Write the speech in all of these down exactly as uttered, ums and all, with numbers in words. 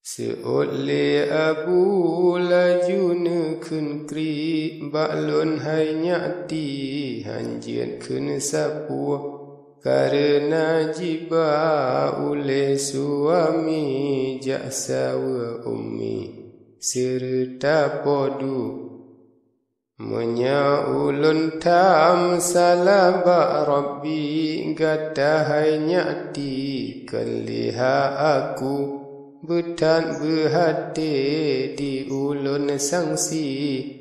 Seuôt lé Abu laju neukheun kriek bak lôn, "Hai Nyak Ti, hanjeuet kheun sapeue, kareuna jiba ulée suami jak saweue ummi seureuta po du." Meunyoe ulôn tham salah bak Rabbi gata, hai Nyak Ti, kon lé ha aku, beuthat beuhaté di ulôn sangsi,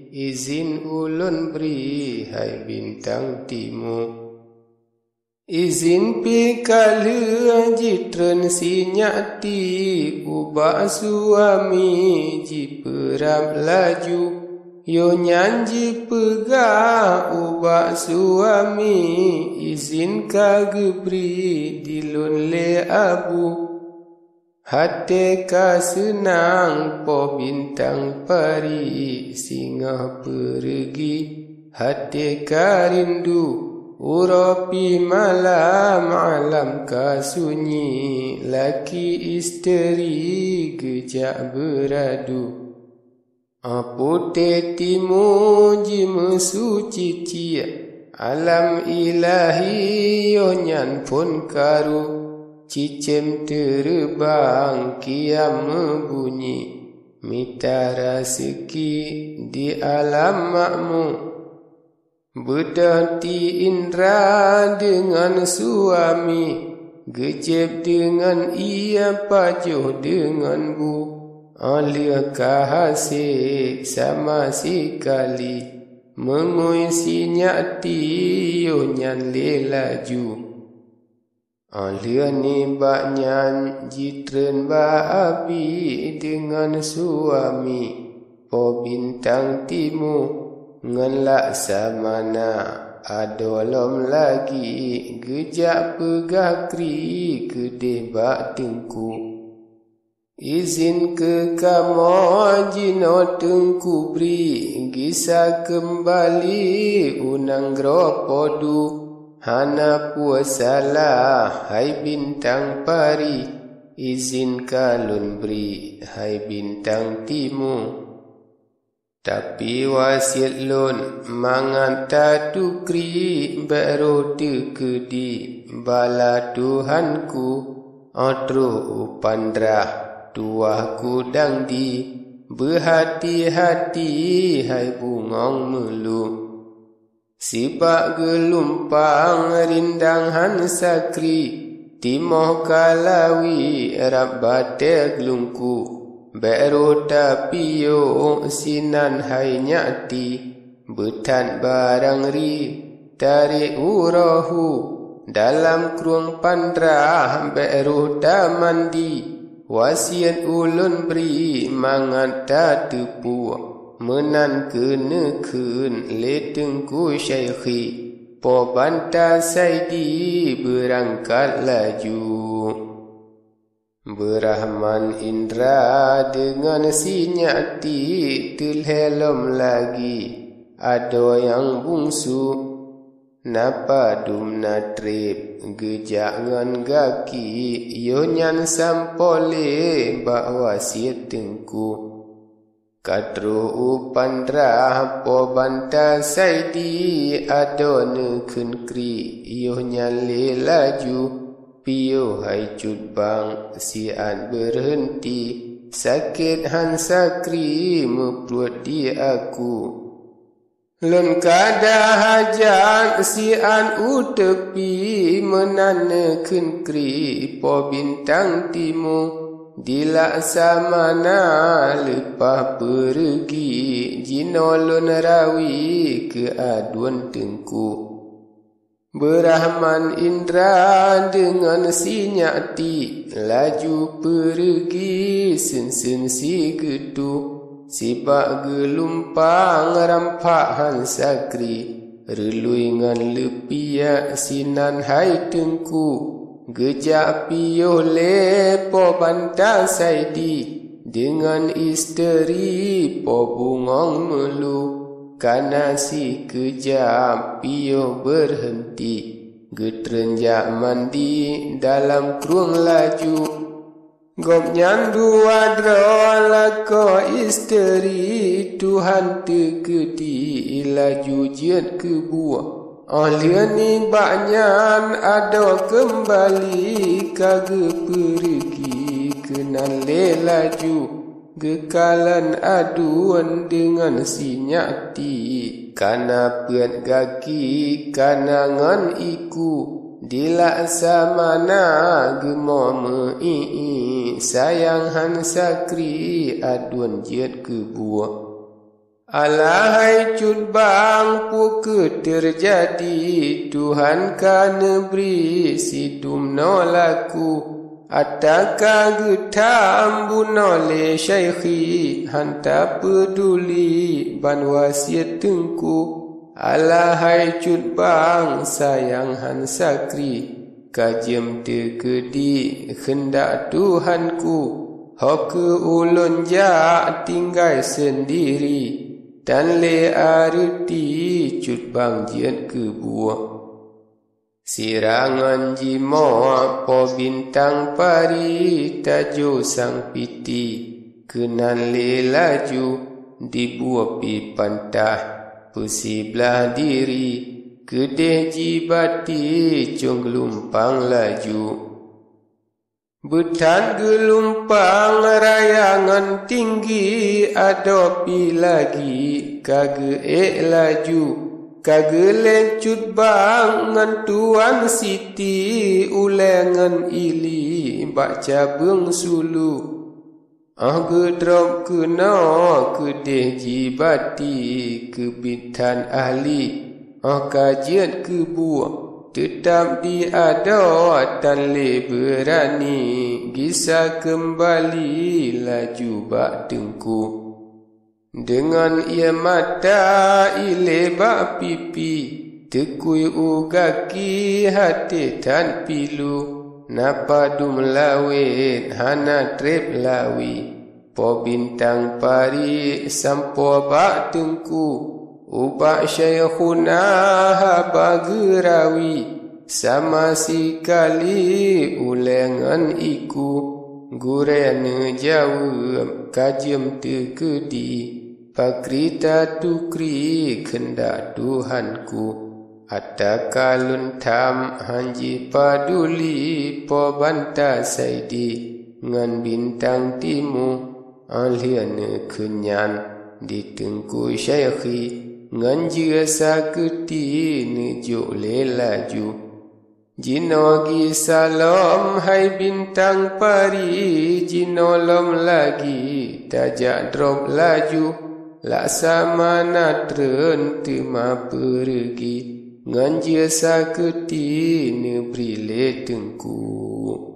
izin ulôn bri, hai Bintang Timu. Izin pih ka lheueh jitreun si Nyak Ti ubak suami jipeurab laju. Yoh nyan jipeugah ubak suami, "Izin ka geubri di lôn lé Abu." Até ka seunang Po Bintang Pari singoh peureugi, até ka rindu uroe pih malam, alam ka sunyi, laki isteri geujak beuradu. Putéh Timu jimeusu cicik, alam ilahi yoh nyan phon karu, cicém teureubang kiam meubunyi, mita raseuki di alam makmu. Beudôh Ti Indra deungon suami, geujieb deungon ié pajoh deungon bu, óh lheueh ka hase sama sikali, meungui si Nyak Ti yoh nyan lé laju. Óh lheueh nibak nyan jitreun bak Abi deungon suami, Po Bintang Timu ngon Laksamana, adoe lom lagi geujak peugah kri keudeh bak Teungku. Izin keu kamoe jinoe Teungku bri, gisa keumbali u nanggroe Po Du. Hana peue salah, hai Bintang Pari, izin ka lôn bri, hai Bintang Timu. Tapi wasiet lôn mangat tatukri, bék roh teukeudi bala Tuhanku, óh troh u Pandrah tuwah kudang di. Beuhati-hati hai bungöng meulu. Sibak geulumpang rindang han sakri, timoh kalawi rab batée geulungku. Bék roh tapiôh sinan hai Nyak Ti, beuthat barang ri tarek uroe hu. Dalam krueng Pandrah bék roh tamandi, wasiet ulôn bri mangat tateupeue. Meunan keuneukheun lé Teungku Syaikhi, Po Banta Saidi beurangkat laju. Beurahman Indra deungon si Nyak Ti teulhée lom lagi, adoe nyang bungsu. Na padum na treb geujak ngon gaki, yoh nyan sampoe lé bak wasiet Teungku. Ka troh u Pandrah Po Banta Saidi, adoe neukheun kri, yoh nyan lé laju. Piôh hai cut bang siat beureunti, sakét han sakri meupruet di aku. Lôn kada hajat siat u teupi, meunan neukheun kri Po Bintang Timu. Di Laksamana leupah peureugi, jinoe lôn rawi keu aduen Teungku. Beurahman Indra deungon si Nyak Ti laju peureugi seun-seun sigeutu, sibak geulumpang ramphak han sakri, reului ngon leupiak sinan hai Teungku. Geujak piôh lé Po Banta Saidi deungon isteri Po Bungöng Meulu. Kana sikeujap piôh beureunti, geutreun jak mandi dalam krueng laju. Gobnyan dua droe lakoe isteri, Tuhan teukeudi laju jeuet keu buet. Óh lheueh nibak nyan adoe keumbali ka geupeureugi keunan lé laju. Geukalon aduen deungon sinyak ti, kana peuet gaki, kana ngon iku. Di Laksamana geumo meu-ié, sayang han sakri aduen jeuet keu buet. Alahai Cut Bang, peu kheueh teujadi, Tuhan ka neubri sidum noe laku. Ata ka geutham bunoe lé Syaikhi, han tapeuduli ban wasiet teungku. Alahai Cut Bang, sayang han sakri, ka jeuem teukeudi keundak Tuhanku. Ho keu ulôn jak tinggai seundiri, tan lé areuti Cut Bang jeuet keu buet. Sira ngon jimoe Po Bintang Pari tajok sang piti, keunan lé laju dibuet pih pantah peusiblah diri, keudeh jibati cong geulumpang laju. Beuthat geulumpang raya ngon tinggi, adoe pih lagi ka geuék laju. Ka geulét Cut Bang ngon Tuan Siti, ulée ngon ili bak cabeueng sulu. Óh geudrob keunoe keudeh jibati, keubiet that ahli. Óh ka jeuet keu buet, teutab di adoe tan lé beurani, gisa keumbali laju bak teungku. Deungon ié mata ilée bak pipi, teukui u gaki até that pilu, na padum lawét hana treb lawi. Po Bintang Pari sampoe bak teungku, ubak Syaikhuna haba geurawi, sama sikali ulée ngon iku. Gurée neujaweueb ka jeuem teukeudi, pakri tatukri keundak Tuhanku. Ata ka lôn tham han jipaduli Po Banta Saidi ngon Bintang Timu. Óh lheueh neukheun nyan di Teungku Syaikhi ngon jeuet sakeuti neujok lé laju. Jinoe gisa lom hai Bintang Pari, jinoe lom lagi tajak drob laju. Laksamana treun teuma peureugi ngon jeuet sakeuti neubri lé Teungku.